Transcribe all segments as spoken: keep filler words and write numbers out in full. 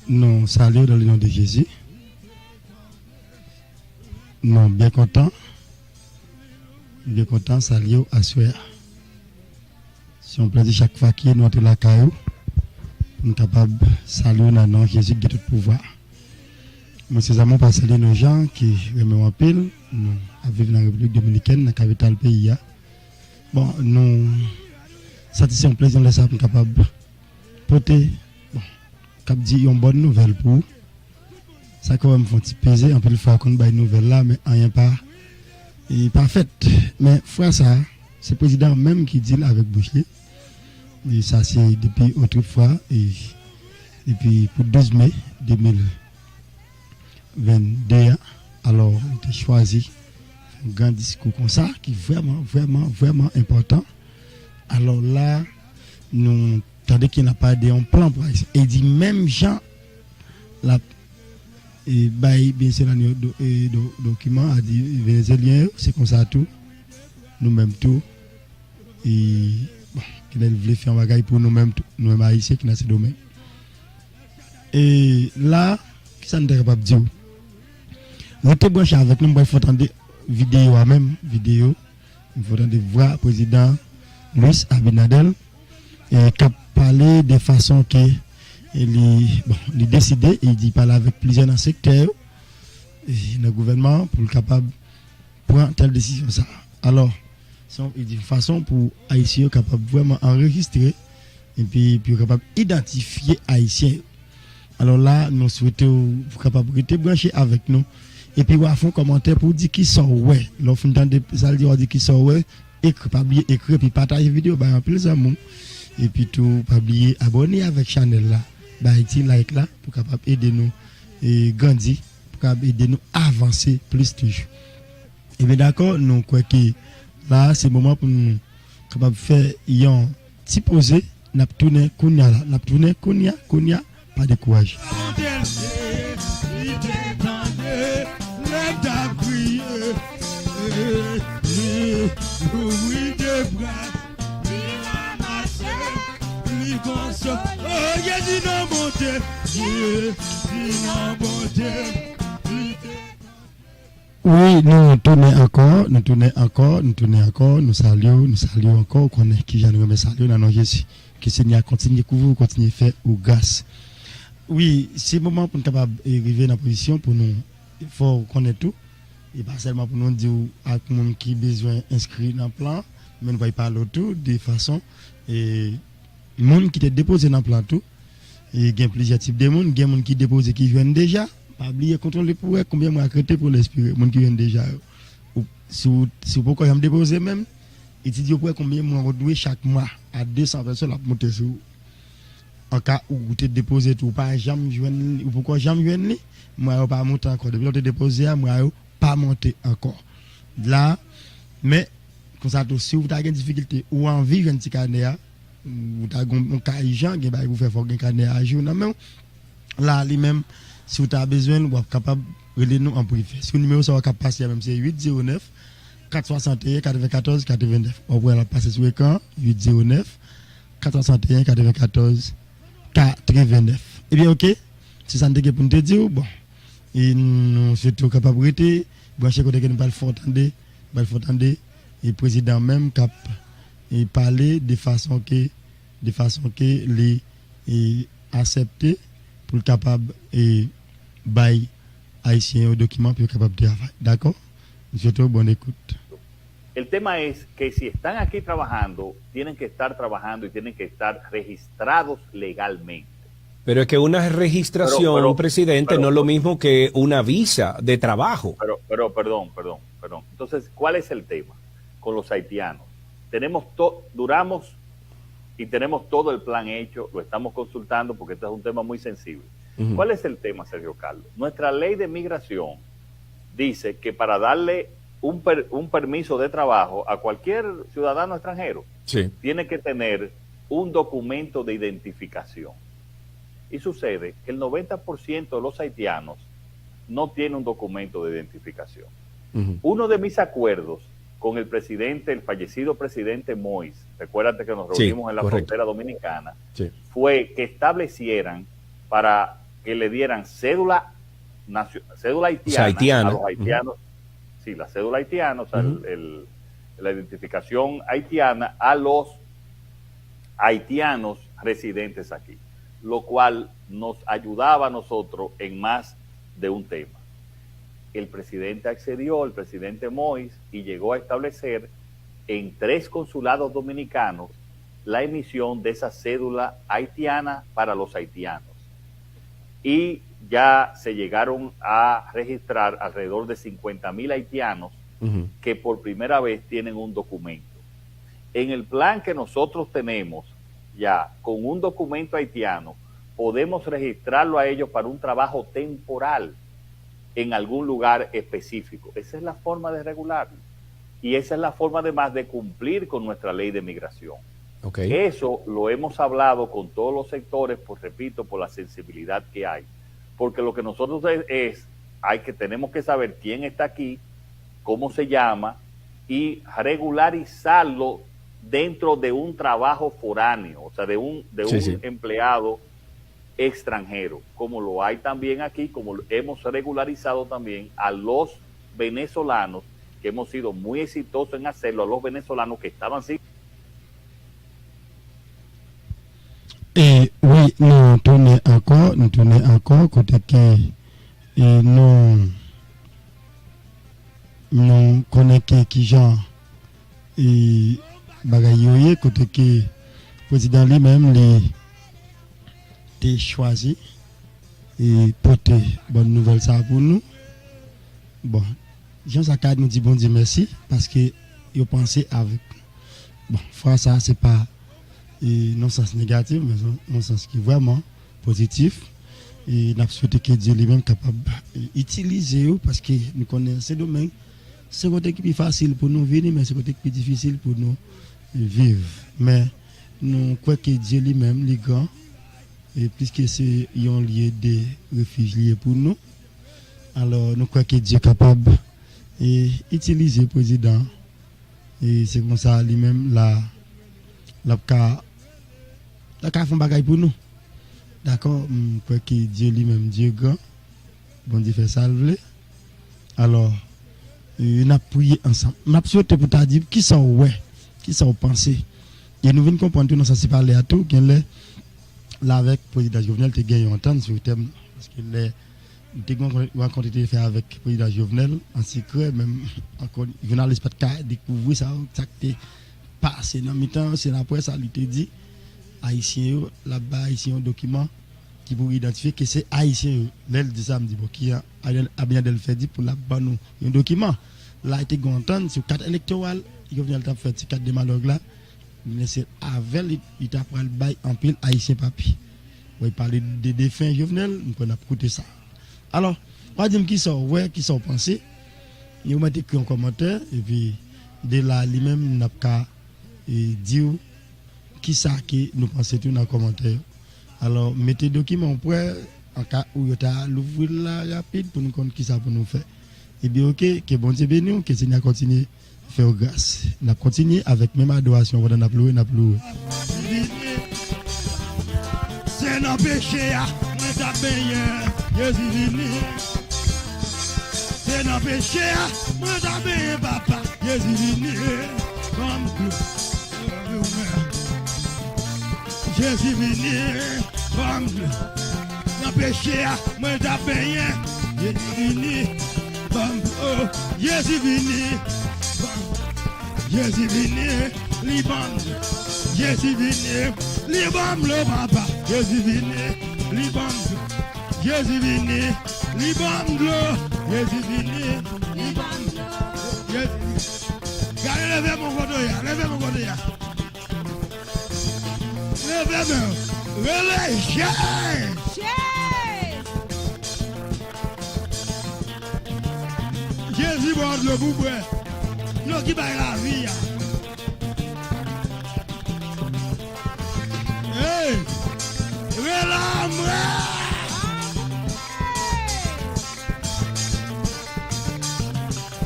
Nou salye w dans le nom de Jésus. Nou byen kontan. Byen kontan salye w aswè a. Se yon plezi chak fwa ke nou antre lakay ou pou nou kapab salye w nan non Jezi ki gen tout pouvwa. Mwen se zanmi w pa Salino Jean ki renmen w anpil. Nou ap viv nan Repiblik Dominikèn, nan kapital peyi a. Bon, nou santi se yon plezi lè sa pou nou kapab pote, bon, k ap di yon bòn nouvèl pou ou. Sa ka wè m fè yon ti peze, anpil fwa konn bay nouvèl la, men anyen pa, e pa fèt. Men fwa sa, se prezidan menm ki di l avèk bouch li. E sa se depi otrefwa, e depi pou douz me de mil vennde a. Alò, li te chwazi fè yon gran diskou konsa ki vrèman, vrèman, vrèman enpòtan. Alò la, nou tande ke l ap pale de yon plan pou Ayisyen. E di menm jan l ap, e, bay Venezuelan yo do, e, do, dokiman, a di Venezuelyen yo, se konsa tou, nou menm tou, e, bon, genlè l vle fè yon bagay pou nou menm tou, nou menm Ayisyen ki nan Sendomeng. E la, kisa n ta kapab di w? Rete branche avèk nou, m pral fè w tande videyo a menm, videyo, m fè w tande vwa prezidan Luis Abinader, e k ap pale de fason ke, e li, bon, li deside, e li pale avèk plizyè nan sektè yo, e nan gouvènman an, pou l kapab pran tèl desizyon sa a. Alò, se yon, e di fason pou Ayisyen yo kapab vrèman anrejistre, epi pou yo kapab idantifye Ayisyen yo. Alò la, nou swete w pou kapab rete branche avèk nou. Epi w a fè yon kòmantè pou w di kisa w wè. Lè w fin tande sa l di, w a di kisa w wè. Ekri, pa bliye ekri, epi pataje videyo, bay anpil zanmi w. Epi tou, pa bliye abòne avèk chanèl la. Bay ti like la pou kapab ede nou, e, grandi, pou kapab ede nou avanse plis toujou. Ebyen dakò, nou kwè ke la se moman pou nou kapab fè yon ti poze. N ap tounen kounya la. N ap tounen kounya, kounya, pa dekouraje. Li te tande lè m t ap kriye. Li louvri de bra, li ranmase, li konsole. Oh, Jezi nan bonte, Jezi nan bonte. Li te Wi, nou tounen ankò, nou tounen ankò, nou tounen ankò, nou salye w, nou salye w ankò, ou konnen kijan nou renmen salye w nan non Jezi. Ke Senyè a kontinye kouvri w, kontinye fè ou gras. Wi, se moman pou n kapab, e, rive nan pozisyon pou nou fè w konnen tou, e pa sèlman pou nou di w ak moun ki bezwen enskri nan plan, men nou pral pale w tou de fason, e, moun ki te depoze nan plan tou, e gen plizyè tip de moun, gen moun ki depoze ki jwenn deja. Pa bliye kontwole pou wè konbyen mwa k rete pou l ekspire, moun ki jwenn deja yo. Ou, si w, si w poko janm depoze menm, etidye pou wè konbyen mwa w dwe chak mwa. A de san pèsòn l ap monte sou ou. An ka ou te depoze tou, ou pa janm jwenn li, ou poko janm jwenn li, mwa yo pa monte ankò. Depi lè w te depoze a, mwa yo pa monte ankò. La, men, konsa tou, si w ta gen difikilte, ou anvi jwenn ti kanè a, ou ta gon yon ka ijan, gen bagay pou fè, fò w gen kanè a ajou nan men w. La, li menm, si w ta bezwen l, w ap kapab rele nou an prive. Sou nimewo sa w ap pase a menm, se uit zewo nèf, kat swasanteyen, katrevenkatòz, katrevennnèf. W ap wè l ap pase sou ekran an, uit zewo nèf, kat swasanteyen, katrevenkatòz, katrevennnèf. Ebyen, oke, se sa n te gen pou n te di w. Bon, e nou swete w kapab rete branche kote ke nou pral fè w tande, pral fè w tande, e prezidan menm k ap, e pale de fason ke, de fason ke li, e aksepte pou l kapab, e bay Ayisyen yo dokiman pou yo kapab travay. Dakò? M swete w bòn ekout. El tema es que si están aquí trabajando, tienen que estar trabajando y tienen que estar registrados legalmente. Pero es que una registración, pero, pero, presidente, pero, no es lo mismo que una visa de trabajo. Pero, pero, perdón, perdón, perdón. Entonces, ¿cuál es el tema con los haitianos? Tenemos to, duramos y tenemos todo el plan hecho, lo estamos consultando porque este es un tema muy sensible. Uh -huh. ¿Cuál es el tema, Sergio Carlos? Nuestra ley de migración dice que para darle un, per, un permiso de trabajo a cualquier ciudadano extranjero, sí, tiene que tener un documento de identificación. Y sucede que el noventa por ciento de los haitianos no tiene un documento de identificación. Uh -huh. Uno de mis acuerdos con el presidente, el fallecido presidente Mois, recuérdate que nos reunimos sí, en la correcto. Frontera dominicana, sí, fue que establecieran para que le dieran cédula, nacio- cédula O sea, haitiana, haitiana. a los haitianos, sí, la cédula haitiana, o sea, el- el- la identificación haitiana a los haitianos residentes aquí, lo cual nos ayudaba a nosotros en más de un tema. El presidente accedió, el presidente Mois, y llegó a establecer en tres consulados dominicanos la emisión de esa cédula haitiana para los haitianos. Y ya se llegaron a registrar alrededor de cincuenta mil haitianos que por primera vez tienen un documento. En el plan que nosotros tenemos ya con un documento haitiano, podemos registrarlo a ellos para un trabajo temporal en algún lugar específico. Esa es la forma de regularlo. Y esa es la forma además de cumplir con nuestra ley de migración. Ok. Eso lo hemos hablado con todos los sectores, pues repito, por la sensibilidad que hay. Porque lo que nosotros es, es, hay que, tenemos que saber quién está aquí, cómo se llama y regularizarlo dentro de un trabajo foráneo, o sea, de un, de Sí, un sí. empleado extranjero, como lo hay también aquí, como hemos regularizado también a los venezolanos, que hemos sido muy exitosos en hacerlo, a los venezolanos que estaban sin E wi, nou tounen ankò, nou tounen ankò kote ke e, nou nou konnen ke kijan e, bagay yo ye, kote ke prezidan li menm li te chwazi e pote bòn nouvèl sa pou nou. Bon, jan sa ka nou di Bondye mèsi paske yo panse avèk nou. Bon, fwa sa se pa e, nan sans negatif, men nan sans ki vrèman pozitif. E n ap swete ke Dye li menm kapab e, itilize yo paske nou konnen Sendomeng se kote ki pi fasil pou nou vini, men se kote ki pi difisil pou nou viv. Men nou kwè ke Dye li menm li gran e pliske se yon lye de refij li ye pou nou. Alò nou kwè ke Dye kapab e, itilize prezidan e se konsa li menm la l ap ka l ap ka fè yon bagay pou nou. Dakò, m kwè ke Dye li menm, Dye gran, Bondye fè sa l vle. Alò, e, n ap priye ansanm. N ap swete pou ta di kisa w wè, kisa w panse. E nou vin konprann tou nan sans li pale a tou, gen lè l avèk prezidan Jovenel te gen yon antant sou tèm, paske lè li te gen yon rankontre te fè avèk prezidan Jovenel an sekrè, menm ankò jounalis pa t ka dekouvri sa, sa k te pase nan mitan yo, se apre sa li te di ayisyen yo, l ap bay ayisyen yon dokiman ki pou idantifye ke se ayisyen yo. Lè l di sa, m di, bon, ki jan Abinader fè di pou l ap ban nou yon dokiman? La, te gen yon antant sou kat elektoral, Jovenel t ap fè ti kat demalòg la, men se avè l li, li ta pral bay anpil ayisyen papi. Bon, li pale de defen Jovenel, m kwè n ap koute sa. Alò, w a di m kisa w wè, kisa w panse. Ou mèt ekri yon kòmantè, epi de la li menm n ap ka e, di w kisa ke nou panse tou nan kòmantè yo. Alò, mete dokiman w prè, an ka ou yo ta louvri l la rapid pou nou konn kisa pou nou fè. Ebyen, oke, ke Bondye beni w, ke Senyè kontinye fè w gras. N ap kontinye avèk menm adorasyon pandan n ap louwe, n ap louwe. Se nan peche a mwen t ap benyen, Jezi vini. Se nan peche a mwen t ap benyen, papa, Jezi vini. Ban m dlo. Jezi vini, ban m dlo. Nan peche a mwen t ap benyen, Jezi vini. Ban m dlo. Jezi vini, ban m dlo. Jezi vini, li ban m dlo. Jezi vini, li ban m dlo, papa. Jezi vini, li ban m dlo. Jezi vini, li ban m dlo. Jezi vini, li ban m dlo. Jezi vini. Gade, leve men w kote w ye a, leve men w kote w ye a. Leve men w. Rele Jezi. Jezi ba w dlo pou bwè. Dlo ki bay lavi a. Hey! Rele anmwe!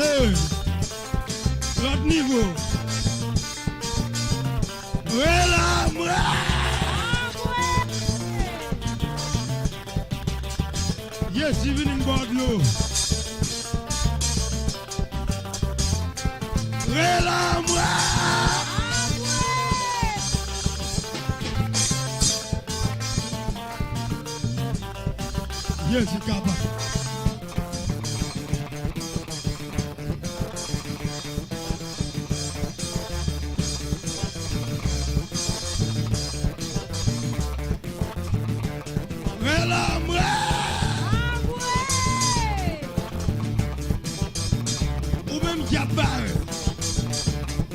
Hey! Lòt nivo. Rele anmwe! Jezi vini bò dlo. Rele mwen! Jezi kapab. Rele